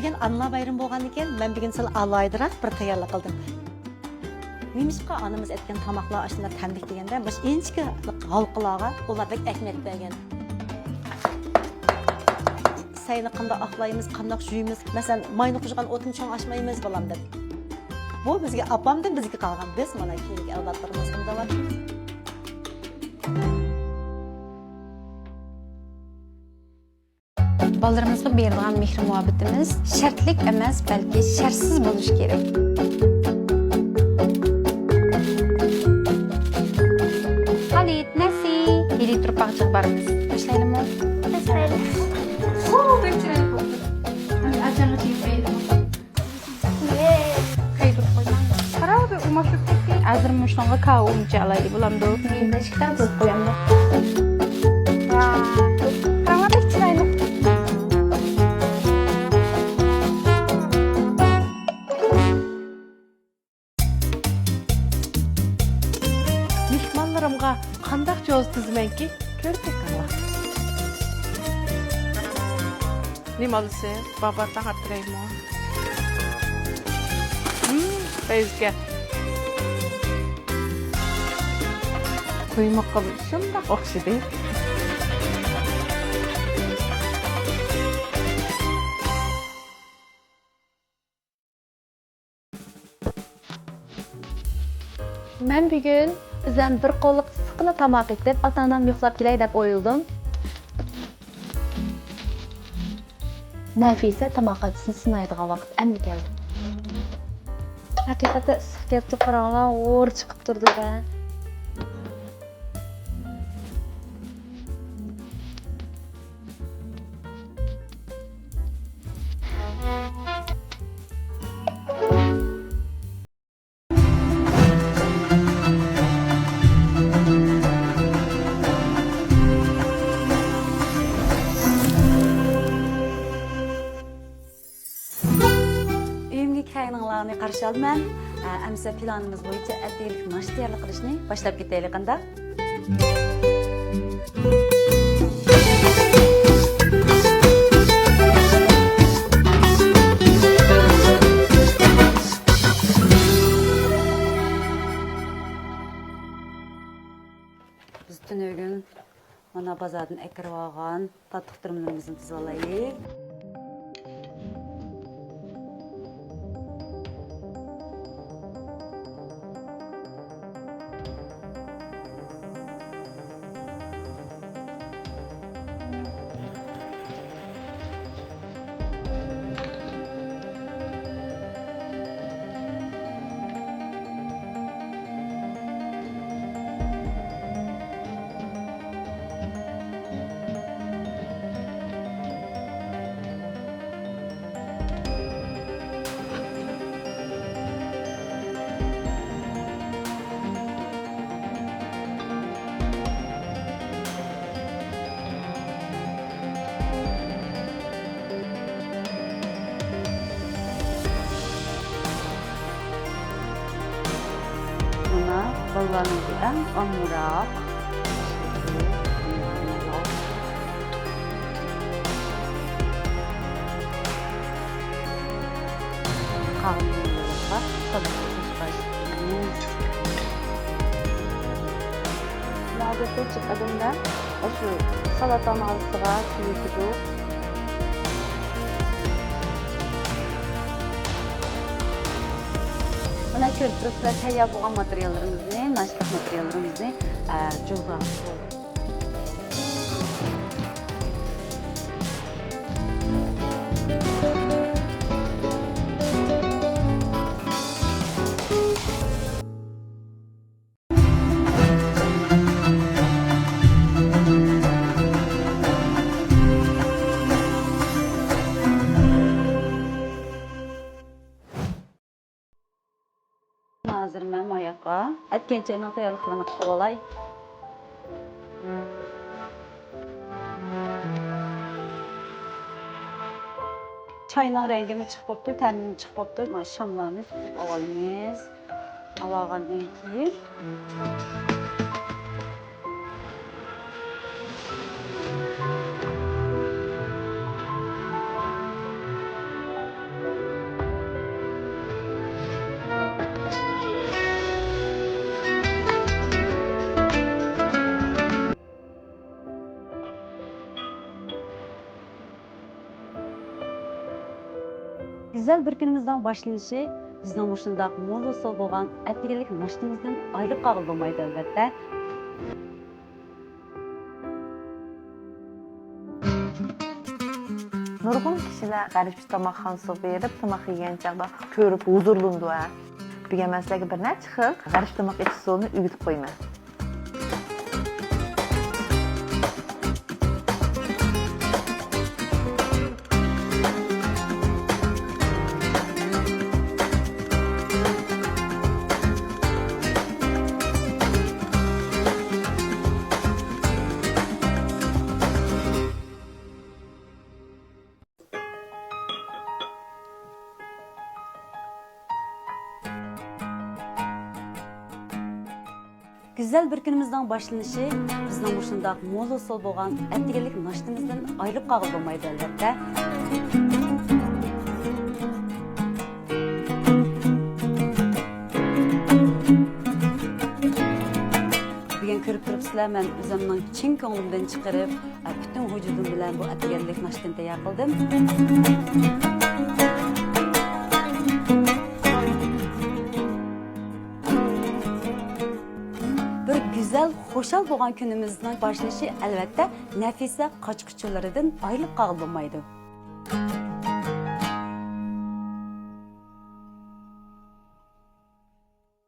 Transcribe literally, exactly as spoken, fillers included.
كېيىن ئانىلار بايرىمى بولغاندىن كېيىن، مەن بۈگۈن سەل ئالاھىدىراق بىر تەييارلىق قىلدىم. نېمىشقا ئانىمىز ئەتكەن تاماقلار ئاشۇنداق تەملىك دېگەندە، مۇشۇ ئىنچىكە ھالقىلارغا ئۇلار بەك ئەھمىيەت بەرگەن. سەينى قانداق ئاقلايمىز، قانداق يۇيىمىز، مەسىلەن، ماينى قۇژىغان ئوتنى چوڭ ئاچمايمىز، بالام، دەپ. بۇ بىزگە ئاپامدىن بىزگە قالغان، بىز مانا كېيىنكى ئەۋلادلىرىمىزغا ئۇنداۋاتىمىز. بالىلىرىمىزغا بېرىدىغان مېھىر-مۇھەببىتىمىز شەرتلىك ئەمەس، بەلكى شەرتسىز بولۇشى كېرەك. خالىد، نەسى، ھېلى تۇرۇپ باغچىغا بارىمىز. باشلايلىمۇ؟ باشلايلى. ئۇ، بەك چىرايلىق بوپتۇ. ئەمدى ئاچاڭغا چېكىپ بەرەيلى. قايتۇرۇپ قويماڭ. قارا بىر ئۇماق كەتتى. ھازىر مۇشۇنىڭغا كاۋا ئۇنچە ئالايلى بولامدۇ؟ مەيدە ئىككى دانە قويۇپ قويامدۇ؟ ۋاھ. قاراڭلار بەك چىرايلىق. مېھمانلىرىمغا قانداق جوزا تىزىمەنكى، كۆرۈپ بېقىڭلار. نېمە ئالىسىز؟ بابا تاڭ ئارتىرايمۇ؟ ھىم، پەيزىكەن. قۇيمىقىم شۇنداق ئوخشىدى. مەن بۈگۈن ئۆزۈم بىر قوللۇق ئىسسىقلا تاماق ئېتىپ، ئاتا-ئانام يوقلاپ كېلەي دەپ ئويلىدىم. نەفىسە تاماق ئاچىسىنى سىنايدىغان ۋاقىت ئەمدى كەلدى. ھەقىقەتەن ئىسسىق كەپتۇ، قاراڭلار، ھور چىقىپ تۇرىدۇ-دە. ئۆيۈمگە كەلگىنىڭلارنى قارشى ئالىمەن. ئە، ئەمىسە پىلانىمىز بويىچە ئەتىگەنلىك ناشتا تەييارلىق قىلىشنى باشلاپ كېتەيلى، قانداق؟ بىز تۈنۈگۈن مانا بازاردىن ئەكىرىۋالغان تاتلىق تۈرۈملىرىمىزنى تىزىۋالايلى. مانا، بالىلارنىڭكى ئەڭ ئامراق. قالغان مېۋىلەرگە سادىقە قوشقاچ. ئادەتتە جىق ئادەملەر ئاشۇ سالاتانىڭ ئارىسىغا كىيىدۇ. مانا كۆرۈپ تۇرۇپسىلەر، تەييار بولغان ماتېرىياللىرىمىزنى، ناشتىلىق ماتېرىياللىرىمىزنى، ئە، جۇغدان. ھازىر مەن ماياققا ئەتكەن چاينىڭ تەييارلىقلىرىنى قىلىپ ئالاي. چاينىڭ رەڭگىمۇ چىقىپ بوپتۇ، تەمىمۇ چىقىپ بوپتۇ. مانا شاملارنى سۈرۈپ ئالايمىز. ئاۋالغاندىن كېيىن. گۈزەل بىر كۈنىمىزنىڭ باشلىنىشى بىزنىڭ مۇشۇنداق مول ھوسۇل بولغان ئەتىگەنلىك ناشتىمىزدىن ئايرىلىپ قالغىلى بولمايدۇ، ئەلۋەتتە. نۇرغۇن كىشىلەر غەربىي تاماقخانىسىغا بېرىپ تاماق يېگەن چاغدا كۆرۈپ ھۇزۇرلىنىدۇ ھە. بۈگۈن مەن سىلەرگە بىر نەچچە خىل غەربىي تاماق ئېتىش ئۇسۇلىنى ئۆگىتىپ قويىمەن. گۈزەل بىر كۈنىمىزنىڭ باشلىنىشى بىزنىڭ مۇشۇنداق مول ھوسۇل بولغان ئەتىگەنلىك ناشتىمىزدىن ئايرىلىپ قالغىلى بولمايدۇ، ئەلۋەتتە. بۈگۈن كۆرۈپ تۇرۇپسىلەر، مەن ئۆزۈمنىڭ چىن كۆڭلۈمدىن چىقىرىپ، پۈتۈن ۋۇجۇدۇم بىلەن بۇ ئەتىگەنلىك ناشتىنى تەييار قىلدىم. بىر گۈزەل، خۇشال بولغان كۈنىمىزنىڭ باشلىنىشى، ئەلۋەتتە، نەفىسە قاچا-قۇچىلىرىدىن ئايرىلىپ قالغىلى بولمايدۇ.